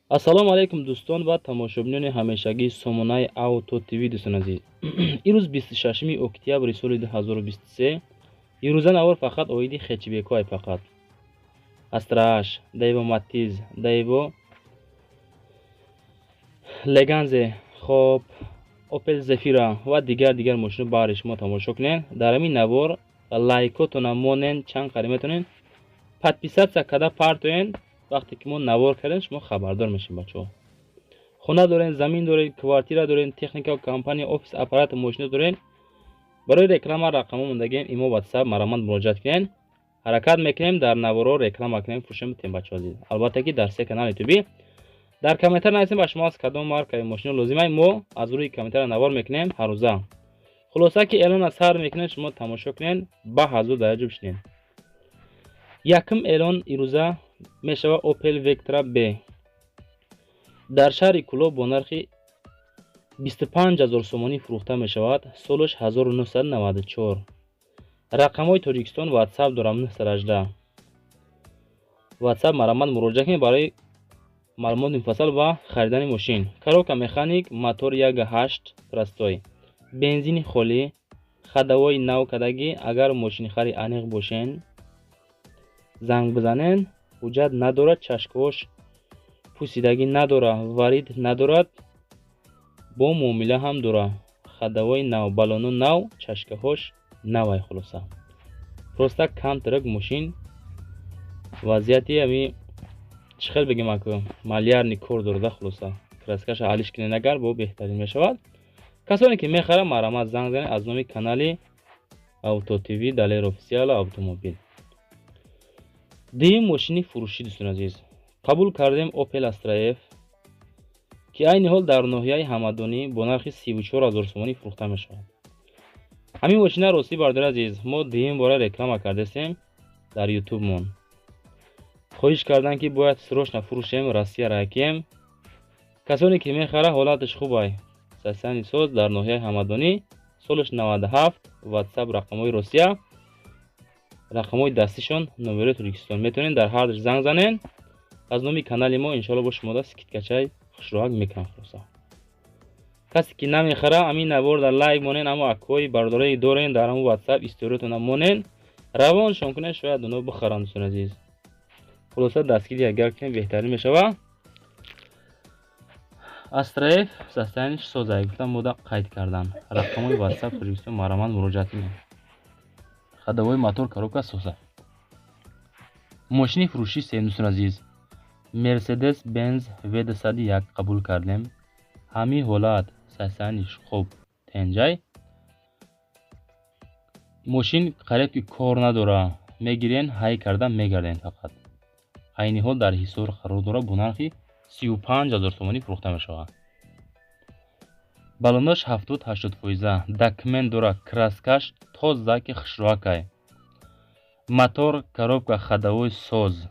Ассалому алайкум, дӯстон ва тамошобинони ҳамешагии сомонаи Авто ТВ. Дӯстон азиз, имрӯз 26 октябри соли 2023. Имрӯза навор фақат оиди хэтчбекҳоай, фақат Астра H, Дэйво Матиз, Дэйво Леганзе, хоб, Опел Зефира ва дигар мошино баҳри шумо тамошо кунед. Дар ҳамин навор лайкотона монен, чанд қари метавонед подписаться карда партоен. Вақте ки мо навор кардем, шумо хабардор мешед. Бачаҳо, хона дорен, замин доред, квартира дорен, техника, компания, офис, аппарат, мошина дорен, барои реклама рақамҳо мондагием: имо, Ватсап, марҳамат, муроҷиат кунед. Ҳаракат мекунем, дар наворо реклама кунем, фурӯшем битем. Бачаҳо азиз, албатта ки дар се канали ютубӣ. Дар комментар нависем, ба шумо аз кадом маркаи мошино лозимай, мо аз рӯи комментара навор мекунем ҳаррӯза. Хулоса ки эълона сар мекунед, шумо тамошо кунед, ба ҳазур дар ҷо бишинед. Якум эълон ирӯза мешавад Opel Vectra B, дар шаҳри Кӯлоб бо нархи 25 000 сомонӣ фурӯхта мешавад. Солаш 1994, рақамҳои Тоҷикистон, Ватсап дорам 918. Ватсап марҳамат, муроҷиат кунед барои маълумоти муфассал ва харидани мошин. Коробка механик, мотор 1.8 простой, бензини холӣ, ходовой нав кардагӣ. Агар мошинхари аниқ бошен, занг бизанен. Ҳуҷҷат надорад, чашкаҳош пӯсидагӣ надорад, варид надорад, бо муомила ҳам дорад. Ходовой нав, баллоно нав, чашкаҳош навай. Хулоса, просто камтарак мошин вазъияти ами чӣ хел бигем, аку малярный кор дорада. Хулоса, краскаша алиш кунед агар, бо беҳтарин мешавад. Касоне ки мехарад, марҳамат, занг занед аз номи канали Авто ТВ, Далер Офисиал Автомобил. Дуюм мошини фурӯшӣ, дӯстони азиз, қабул кардем Opel Astra F, ки айни ҳол дар ноҳияи Ҳамадонӣ бо нархи 34 000 сомонӣ фурӯхта мешавад. Ҳамин мошина, ростӣ, бардори азиз, мо дуюм бора реклама кардастем дар ютубмон. Хоҳиш карданд, ки бояд срочно фурӯшем, Россия ракем. Касоне ки мехарад, ҳолаташ хубай, состояние соз, дар ноҳияи Ҳамадонӣ, солаш 97, Ватсап, рақамҳои Россия, рақамҳои дастишон, номерои Тоҷикистон. Метавонед дар ҳардаш занг занен. Аз номи канали мо иншоалло бо шумода скидкачаи хушроҳак мекунам. Хулоса, касе ки намехара, ҳамин навор дар лайк монен, амо акҳои бардорае дорен, дар ҳамон Ватсап историятона монен, равоншон кунед, шояд оно бихаранд. Дӯстони азиз, хулоса, дастгири агар кунем, беҳтарин мешавад. Астра F состояниш созай гуфтам, мода қайд кардан. Рақамҳои Ватсап, Тоҷикистон, марҳамат, муроҷиат кунед. Ходовой, мотор, коробка соза. Мошини фурӯшӣ сеюм, дӯстони азиз, Мерседес Бенз В201 қабул кардем. Ҳамин ҳолат, состояниш хуб, тенҷай. Мошин қариб ки кор надора, мегирен, ҳай карда мегарден фақат. Айни ҳол дар Ҳисор қарор дорад, бо нархи 35 000 сомонӣ фурӯхта мешавад. Баллонош 70-80 фоиза, документ дорад, краскаш тоза, ки хушроҳакай. Мотор, коробка, ходовой соз.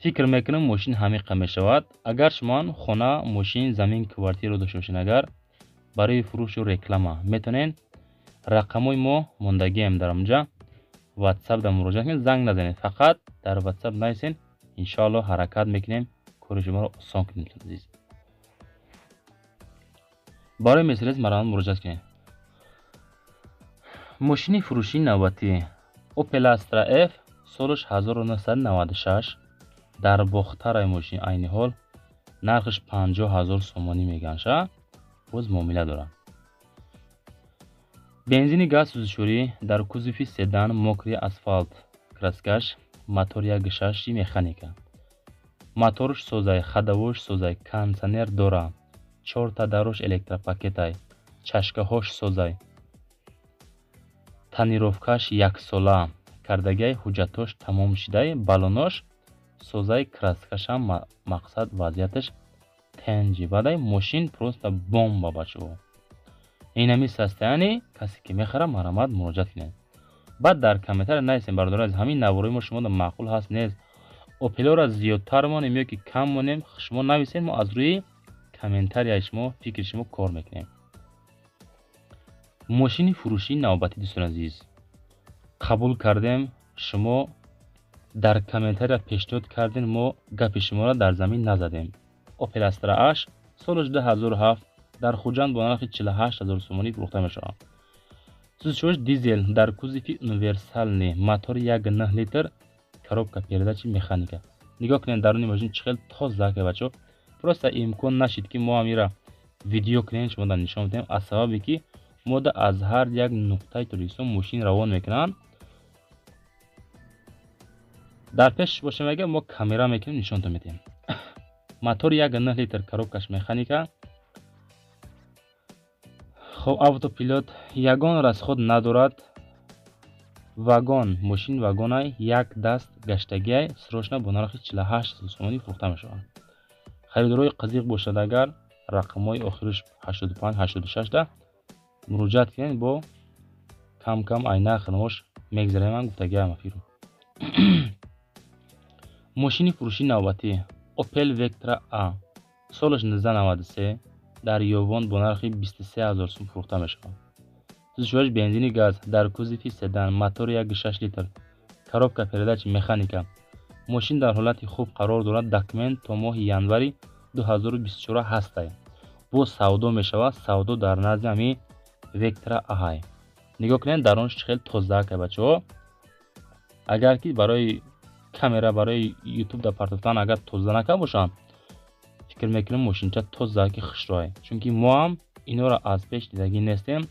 Фикр мекунам, мошин ҳамиқа мешавад. Агар шумоам хона, мошин, замин, квартираро дошта бошед, агар барои фурӯшу реклама, метавонед, рақамҳои мо мондагиам дар онҷа, Ватсап дар муроҷиат кунед. Занг назанед, фақат дар Ватсап нависед. Иншоалло, ҳаракат мекунем, кори шуморо осон кунем. Азиз, барои Мерседес марҳамат, муроҷиат кунед. Мошини фурӯшии навбатӣ Opel Astra F, солаш 1996, дар Бохтараи мошин айни ҳол. Нархаш 50 000 сомонӣ мегӯянд, ша боз муомила дорад. Бензини газ сӯзишворӣ, дар кузови седан, мокрый асфалт краскаш, мотор 1.6 механика, моторш созай, ходовош созай, кондитсионер дора, чорта дарош электропакетай, чашкаҳош созай, тонировкаш яксола кардагиай, ҳуҷҷатош тамом шидай, баллонош созай, краскашам мақсад вазъияташ тенҷи бадай. Мошин просто бомба, бачаҳо. Инами состояние. Касе ки мехарад, марҳамат, муроҷиат кунед. Баъд дар комментария нависем, бародари азиз, ҳамин наворои мо шумода маъқул ҳаст, нест, Опелора зиёдтар монем ё ки кам монем, шумо нависед. Мо аз рӯи комментарияи шумо, фикри шумо кор мекунем. Мошини фурӯшии навбатӣ, дӯстони азиз, қабул кардем. Шумо Дар комментария пешниҳод кардем, мо гапи шуморо дар замин назадем. Opel Astra H соли 2007 дар Хуҷанд бо нархи 48 000 сомонӣ фурӯхта мешавад. Сӯзишвориш дизел дар кузови универсальный, мотори 1.9 литр, коробка передачи механика. Нигоҳ кунед даруни мошин чӣ хел тоза ка бачо. Просто имкон нашид ки мо ҳамира видео кунем, шумо дар нишон бидем, аз сабабе ки мо да аз ҳар як нуқтаи Тоҷикистон мошин равон мекунанд. Дар пеш бошем агар мо камера мекунем, нишонтон медиҳем. Мотори 1.9 литр, коробкаш механика. Хоб, автопилот, ягон расход надорад. Вагон, мошин вагонай, як даст гаштагиай, срочно бо нархи 48 000 сомонӣ фурӯхта мешавад. Харидорои қазиқ бошад агар рақамҳои охириш 85 86 да муроҷиат кунед, бо кам-кам ай нархи навош мегзарем, ман гуфтагиам афиру. Мошини фурӯшии навбатӣ Opel Vectra A солаш 1993 дар Ёвон бо нархи 23 000 сум фурӯхта мешавад. Сӯзишвориш бензини газ дар кузови седан, мотори 1.6 литр, коробка передачи механика. Мошин дар ҳолати хуб қарор дорад, документ то моҳи январи 2024 ҳастай. Боз савдо мешавад, савдо дар назди ҳамин Vectra A. Нигоҳ кунед дарунаш чӣ хел тоза ка бачаҳо. Агар ки барои камера, барои YouTube да партофтан агар тоза нака бошанд, фикр мекунем мошинча тоза ки хушрӯай. Чунки мо ҳам инора аз пеш дидагӣ нестем,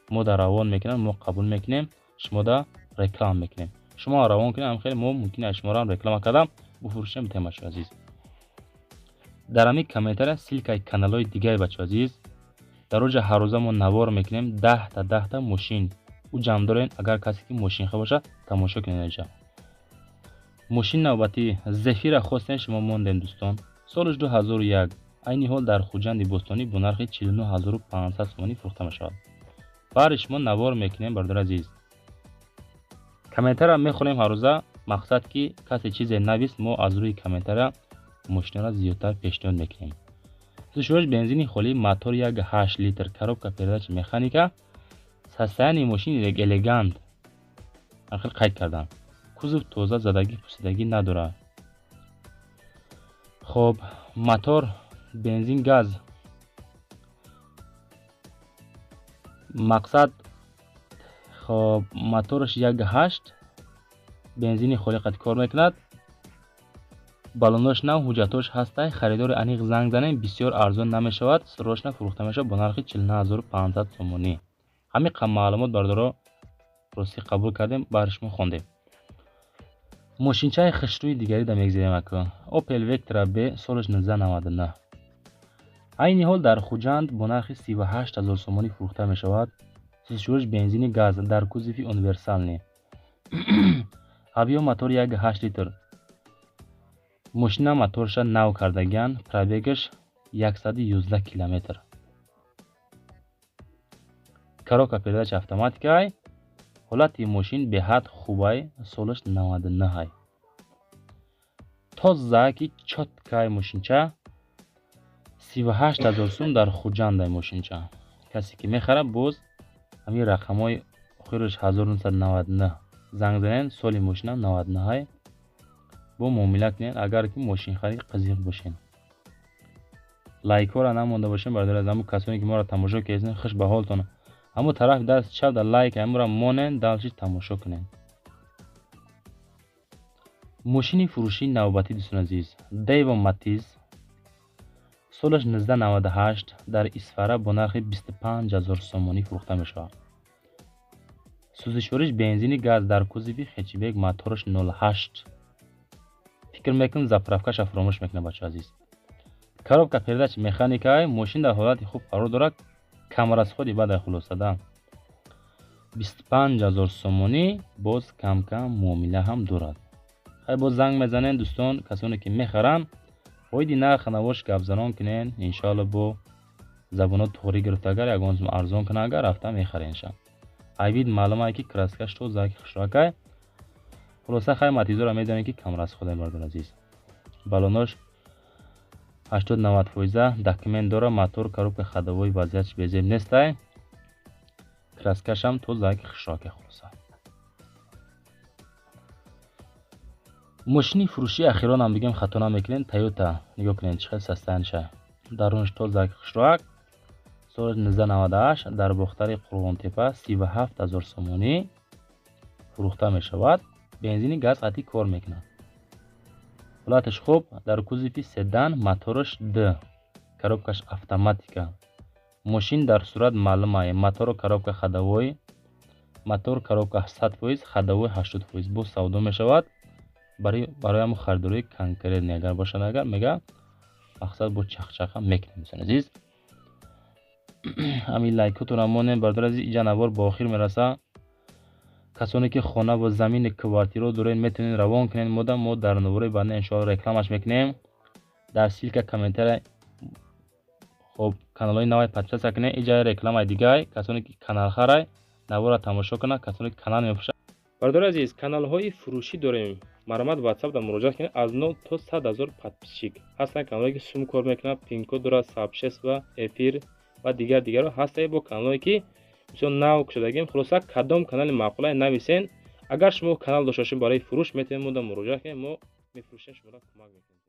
мо да равон мекунем, мо қабул мекунем, шумо да реклама мекунем. Шумо равон кунем, хеле мо мумкин аст шуморо реклама кардам, буфурӯшем битем бачаҳо азиз. Дар ҳамин комментария ссылкаи каналҳои дигаи бачаҳо азиз. Дар оҷа ҳар рӯза мо навор мекунем 10 та мошин. Ӯ ҷамъ дорем, агар касе ки мошинхо бошад, тамошо кунед инҷа. Мошин навбатӣ Зефира хостем, шумо мондем дӯстон. Соли 2001 айни ҳол дар Хуҷанди Бостонӣ бо нархи 49500 сомонӣ фурӯхта мешавад. Баъди шумо навор мекунем, бародари азиз. Комментария мехонем ҳаррӯза, мақсад ки касе чизе навист, мо аз рӯи комментария мошинро зиёдтар пешниҳод мекунем. Сӯзишвориш бензини холӣ, мотор 1.8 литр, коробка передачи механика. Состояние мошин элегант. Хел қайд кардам. Кузов тоза, задагӣ пусидагӣ надорад. Хоб, мотор бензин газ. Мақсад хоб, мотораш 1.8 бензини холӣ қад кор мекунад. Баллонош нав, ҳуҷҷатош ҳастай. Харидори аниқ занг занем, бисёр арзон намешавад, срочно фурӯхта мешавад бо нархи 49500 сомонӣ. Ҳамин қадр маълумот бародаро ростӣ қабул кардем, баъди шумо хондем. Мошинчаи хушрӯи дигари да мегзарем аку. Opel Vectra B солаш 1999. Айни ҳол дар Хуҷанд бо нархи 38 000 сомонӣ фурӯхта мешавад. Сӯзишвориш бензини газ дар кузови универсальный. Объём мотор 1.8 литр. Мошина моторша нав кардагиан, пробегаш 111 километр. Коробка передачи автоматикай. Ҳолати мошин беҳад хубай, солаш 99. Тоза ки чёткай мошинча. 38 000 сум дар Хуҷандай мошинча. Касе ки мехарад, боз ҳамин рақамҳои охираш 1999 занг занед, соли мошина 99, бо муомила кунед, агар ки мошинхарид қизиқ бошед. Лайкҳоро намонда бошем, бародари азиз, ҳамон касоне ки моро тамошо кардед, хуш ба ҳолтон. Ҳамон тарафи даст чап дар лайк ҳамонро монед, дальше тамошо кунед. Мошини фурӯшии навбатӣ дӯстони азиз, Daewoo Matiz солаш 1998 дар Исфара бо нархи 25 000 сомонӣ фурӯхта мешавад. Сӯзишвориш бензини газ дар кузови хэтчбек, мотораш 0.8. Фикр мекунам заправкаша фуромӯш мекунад бачаҳо азиз. Коробка передачи механикай, мошин дар ҳолати хуб қарор дорад, камрасходи баъд хулосада. 25 000 сомонӣ, боз кам-кам муомила ҳам дорад. Хай, боз занг мезанем дӯстон, касоне ки мехаранд, оиди нарх навош гапзанон кунен, иншоалло бо забоно туғрӣ гирифта, агар ягон сум арзон кунад, агар рафта мехаренша. Айвид маълум ки краскаш тоза ки хушракай. Хулоса хай, матизоро медонем ки камрасходе, бародари азиз. Баллонош 80-90 фоиза, документ дора, мотор, коробка ходовой вазъиятш безеб нестай. Краскашам тоза ки хушракай хулоса. Мошини фурӯшии ахиронам бигем, хато намекунем, Тойота. Нигоҳ кунед, чӣ хел состояниша: дарунаш тозак, хушроак, соли 1998, дар Бохтари Қурғонтепа 37 000 сомонӣ фурӯхта мешавад. Бензини газ қатъӣ кор мекунад, ҳолаташ хуб, дар кузови седан, мотораш д, коробкаш автоматика. Мошин дар сурат маълумае: мотору коробка ходовой, мотор, коробка 100%, ходовой 80%. Боз савдо мешавад. Барои ҳамо харидории конкретный агар бошад, агар мега мақсад, бо чахчаха мекунем. Дӯстони азиз, ҳамин лайкотонро монем. Бародари азиз, иҷа навор ба охир мераса. Касоне ки хона ва замини квартиро доред, метавонед равон кунед мода. Мо дар навори баъда иншоалло рекламаш мекунем дар ссылка комментария. Хоб, каналҳои навай подписаться кунед. Иҷа рекламаи дигай. Касоне ки каналхарай, наворро тамошо кунад. Касоне ки канал мефурӯшад, бародари азиз, каналҳои фурӯшӣ дорем, марҳамат, ватсап дар муроҷиат кунед. Аз 0 то 100 ҳазор подписчик ҳастанд каналҳое ки сум кор мекунад, пинкод дорад, сообщество, эфир ва дигар дигарро ҳастае. Бо каналҳое ки бисёр нав кушодагим. Хулоса, кадом канали маъқулае, нависен. Агар шумо канал дошта бошед барои фурӯш, метавонед мода муроҷиат кунед, мо мефурӯшем, шуморо кӯмак мекунем.